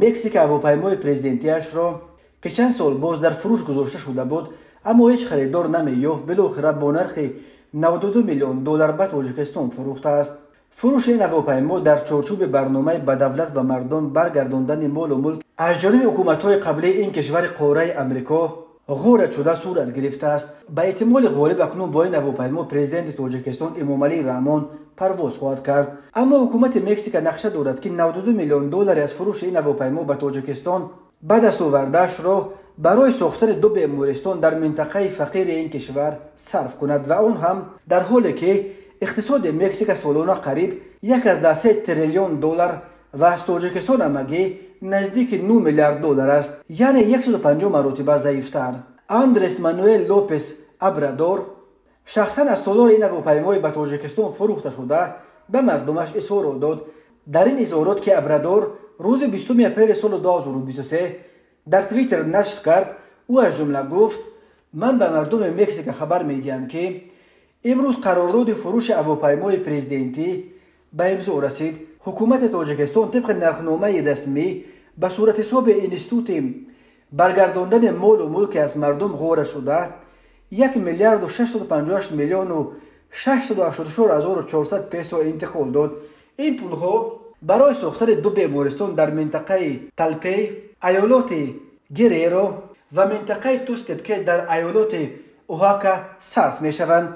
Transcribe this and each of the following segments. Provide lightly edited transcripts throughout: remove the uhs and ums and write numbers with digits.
Мексика ҳавопаймои президентиашро, ки чанд сол боз дар фурӯш гузошта шуда буд, аммо ҳеҷ харидор намеёфт, билохира бо нархи 92 миллион доллар ба Тоҷикистон фурӯхтааст. Фурӯши ин ҳавопаймо дар чорчӯби барномаи ба давлат ва мардум баргардондани молу мулк аз ҷониби ҳукуматҳои қаблии ин кишвари қораи Амрико ғорат шуда сурат гирифтааст. Ба эҳтимоли ғолиб, акнун бо ин ҳавопаймо президенти Тоҷикистон Эмомалӣ Раҳмон парвоз хоҳад кард. Аммо ҳукумати Мексика нақша дорад, ки 92 миллион доллари аз фурӯши ин ҳавопаймо ба Тоҷикистон ба даст овардаашро барои сохтани ду бемористон дар минтақаи фақири ин кишвар сарф кунад, ва он ҳам дар ҳоле ки иқтисоди Мексика солона қариб 1,3 триллион доллар ва аз Тоҷикистон ҳамагӣ наздики 9 миллиард доллар аст, яъне 150 маротиба заифтар. Андрес Мануэл Лопес Обрадор шахсан аз толори ин ҳавопаймои ба Тоҷикистон фурӯхта шуда ба мардумаш изҳорот дод. Дар ин изҳорот, ки Обрадор рӯзи 20 апрели соли 2023 дар Твиттер нашр кард, ӯ аз ҷумла гуфт: «Ман ба мардуми Мексика хабар медиҳам, ки имрӯз қарордоди фурӯши ҳавопаймои президентӣ ба имзо расид. Ҳукумати Тоҷикистон тибқи нархномаи расмӣ ба суратҳисоби институти баргардондани молу мулке аз мардум ғорат шуда 1 миллиарду 658 миллиону 684 ҳазору 400 песо интиқол дод. Ин пулҳо барои сохтани ду бемористон дар минтақаи Талпей, аёлоти Гереро, ва минтақаи Тустепке дар аёлоти Оахака сарф мешаванд.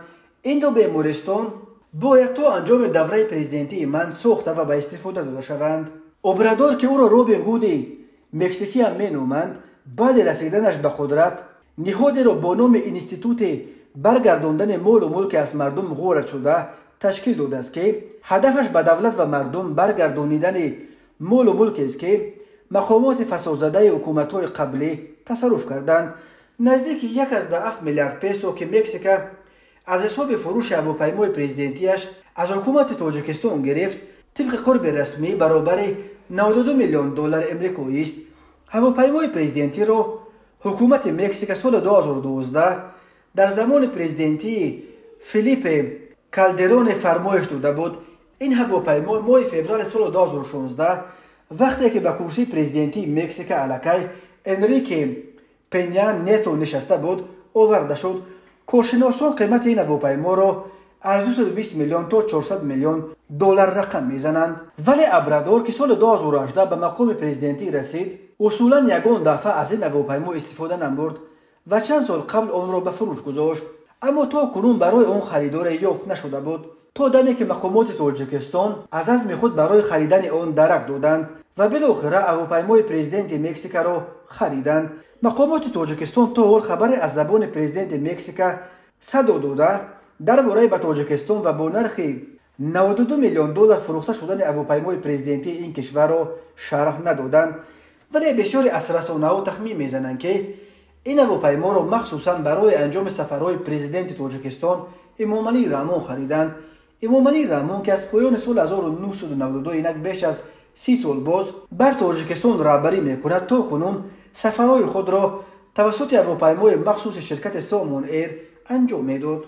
Ин ду бемористон бояд то анҷоми давраи президентии ман сохта ва ба истифода дода шаванд». Обрадор, ки ӯро Робин Гуди мексикиам меноманд, баъди расиданаш ба қудрат ниҳодеро бо номи Институти баргардондани молу мулке аз мардум ғорат шуда ташкил додааст, ки ҳадафаш ба давлат ва мардум баргардонидани молу мулкест, ки мақомоти фасодзадаи ҳукуматҳои қаблӣ тасарруф карданд. Наздики 1,7 миллиард песо, ки Мексика аз ҳисоби фурӯши ҳавопаймои президентиаш аз ҳукумати Тоҷикистон гирифт, тибқи қурби расмӣ баробари 92 миллион доллари амрикоист. Ҳавопаймои президентиро ҳукумати Мексика соли 2012 дар замони президентии Фелипе Калдероне фармоиш дода буд. Ин ҳавопаймо моҳи феврали соли 2016, вақте ки ба курсии президентии Мексика аллакай Энрике Пеня Нето нишаста буд, оварда шуд. Коршиносон қимати ин ҳавопайморо аз 220 миллион то 400 миллион доллар рақам мезананд. Вале Обрадор, ки соли 2018 ба мақоми президентӣ расид, усулан ягон дафъа аз ин ҳавопаймо истифода набурд ва чанд сол қабл онро ба фурӯш гузошт, аммо то кунун барои он харидоре ёфт нашуда буд, то даме ки мақомоти Тоҷикистон аз азми худ барои харидани он дарак доданд ва билохира ҳавопаймои президенти Мексикаро хариданд. Мақомоти Тоҷикистон то ҳол хабаре аз забони президенти Мексика садо дода дар бораи ба Тоҷикистон ва бо нархи 92 миллион доллар фурӯхта шудани ҳавопаймои президентии ин кишварро шарҳ надоданд. Вале бисёре аз расонаҳо тахмин мезананд, ки ин ҳавопайморо махсусан барои анҷоми сафарҳои президенти Тоҷикистон Эмомалӣ Раҳмон хариданд. Эмомалӣ Раҳмон, ки аз поёни соли 1992, инак беш аз 30 сол боз бар Тоҷикистон раҳбарӣ мекунад, то кунун сафарҳои худро тавассути ҳавопаймои махсуси ширкати Сомон Эйр анҷом медод.